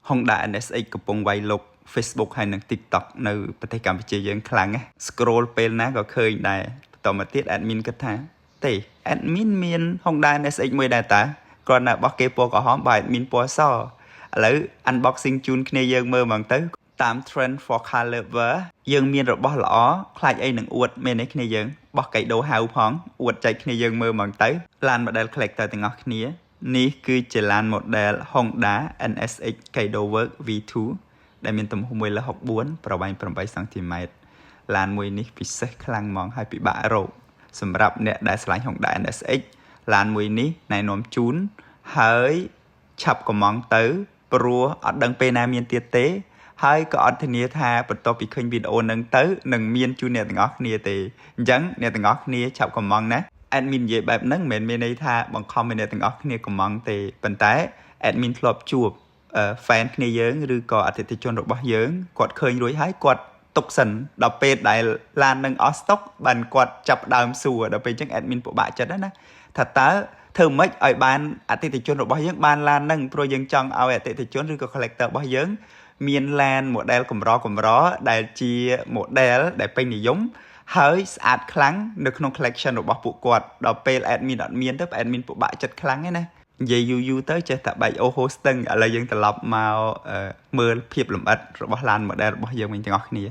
Honda NSX កំពុងវាយលុក Facebook ហើយនិង TikTok នៅប្រទេសកម្ពុជាយើងខ្លាំងណាស់ scroll ពេលណាក៏ឃើញដែរបន្តមកទៀត admin គិតថាទេ admin មាន Honda NSX មួយដែរតាគ្រាន់តែរបស់គេពណ៌ក្រហមបើ admin ពណ៌សឥឡូវ unboxing ជូនគ្នាយើងមើលហ្មងទៅតាម trend for car lover យើងមានរបស់ល្អខ្លាចអីនឹងអួតមែនទេគ្នាយើងបោះកៃដូហៅផងអួតចែកគ្នាយើងមើលហ្មងទៅឡាន model collector ទាំងអស់គ្នានេះគឺជាឡាន model Honda NSX Kaido Work V2 ដែលមានទំហំ1.64ប្រវែង8សង់ទីម៉ែត្រឡានមួយនេះពិសេសខ្លាំងហ្មងហើយពិបាករកសម្រាប់អ្នកដែលស្រឡាញ់ Honda NSX ឡានមួយនេះណែនាំជូនហើយឆាប់កំងទៅព្រោះអត់ដឹងពេលណាមានទៀតទេ ហើយក៏អត់ធានាថាបន្ទាប់ពីឃើញវីដេអូហ្នឹងទៅនឹងមានជូនអ្នកទាំងអស់គ្នាទេអញ្ចឹងអ្នកទាំងអស់គ្នាឆាប់កំងណា admin និយាយបែបហ្នឹងមិនមែនមានន័យថាបង្ខំឲ្យអ្នកទាំងអស់គ្នាកំងទេប៉ុន្តែ admin ធ្លាប់ជួប fan គ្នាយើងឬក៏អតិថិជនរបស់យើងគាត់ឃើញរួចហើយគាត់ទុកសិនដល់ពេលដែលឡាននឹងអស់ស្តុកបានគាត់ចាប់ដើមសួរដល់ពេលអញ្ចឹង admin ពិបាកចិត្តណាថាតើធ្វើម៉េចឲ្យបានអតិថិជនរបស់យើងបានឡានហ្នឹងព្រោះយើងចង់ឲ្យអតិថិជនឬក៏ collector របស់យើងមានឡាន model កម្រកម្រដែលជា model ដែលពេញនិយមហើយស្អាតខ្លាំងនៅក្នុង collection របស់ពួកគាត់ដល់ពេល admin អត់មានទៅ admin ពិបាកចិត្តខ្លាំងឯណានិយាយយូរយូរទៅចេះតែបែកអូហូស្ទឹងឥឡូវយើងត្រឡប់មកមើលភាពលម្អិតរបស់ឡាន model របស់យើងវិញទាំងអស់គ្នា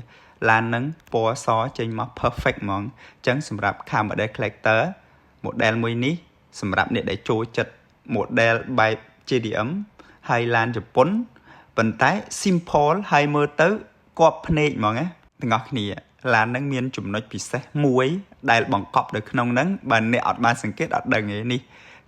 ឡានហ្នឹងពណ៌សចេញមក perfect ហ្មងអញ្ចឹងសម្រាប់ car model collector model មួយនេះសម្រាប់អ្នកដែលចូលចិត្ត model បែប JDM ហើយឡានជប៉ុនប៉ុន្តែ simple ហើយមើលទៅគប់ភ្នែកហ្មងណាទាំងអស់គ្នាឡានហ្នឹងមានចំណុចពិសេសមួយដែលបង្កប់នៅក្នុងហ្នឹងបើអ្នកអត់បានសង្កេតអត់ដឹងទេនេះ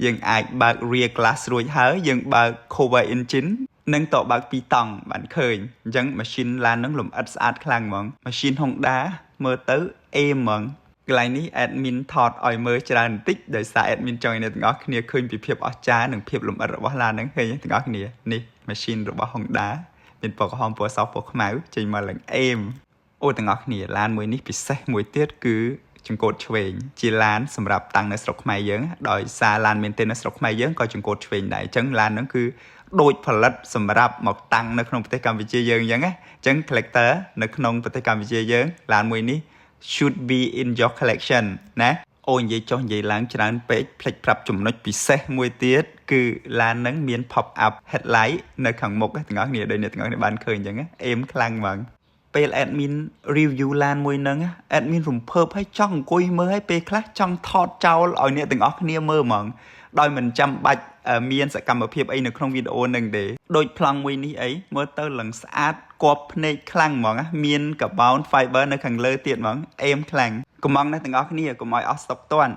យើងអាចបើក rear glass រួចហើយយើងបើក cover engine នឹងតបើកពីរតង់បានឃើញអញ្ចឹងម៉ាស៊ីនឡានហ្នឹងលម្អិតស្អាតខ្លាំងហ្មងម៉ាស៊ីន Honda មើលទៅអេមហ្មងកន្លែងនេះ admin ថតឲ្យមើលច្រើនបន្តិចដោយសារ admin ចង់ឲ្យអ្នកទាំងអស់គ្នាឃើញពីភាពអស្ចារ្យនិងភាពលម្អិតរបស់ឡានហ្នឹងឃើញទាំងអស់គ្នានេះម៉ាស៊ីនរបស់ Honda មានពណ៌ក្រហមពណ៌សពណ៌ខ្មៅចេញមកឡើងអេមអូទាំងអស់គ្នាឡានមួយនេះពិសេសមួយទៀតគឺចង្កូតឆ្វេងជាឡានសម្រាប់តាំងនៅស្រុកខ្មែរយើងដោយសារឡានមានទេនៅស្រុកខ្មែរយើងក៏ចង្កូតឆ្វេងដែរអញ្ចឹងឡានហ្នឹងគឺដូចផលិតសម្រាប់មកតាំងនៅក្នុងប្រទេសកម្ពុជាយើងអញ្ចឹងណាអញ្ចឹង collector នៅក្នុងប្រទេសកម្ពុជាយើងឡានមួយនេះ should be in your collection ណាអូនិយាយចុះនិយាយឡើងច្រើនពេកភ្លេចប្រាប់ចំណុចពិសេសមួយទៀតគឺឡានហ្នឹងមាន pop up headlight នៅខាងមុខទាំងអស់គ្នាដោយអ្នកទាំងអស់គ្នាបានឃើញអញ្ចឹងអេមខ្លាំងហ្មងពេល admin review ឡានមួយហ្នឹង admin រំភើបឲ្យចង់អង្គុយមើលឲ្យពេលខ្លះចង់ថតចោលឲ្យអ្នកទាំងអស់គ្នាមើលហ្មងដោយមិនចាំបាច់មានសកម្មភាពអីនៅក្នុងវីដេអូហ្នឹងទេដូចប្លង់មួយនេះអីមើលទៅឡើងស្អាតគប់ភ្នែកខ្លាំងហ្មងមាន carbon fiber នៅខាងលើទៀតហ្មងអេមខ្លាំងកំងណាស់ទាំងអស់គ្នាកុំឲ្យអស់ស្តុកតាន់។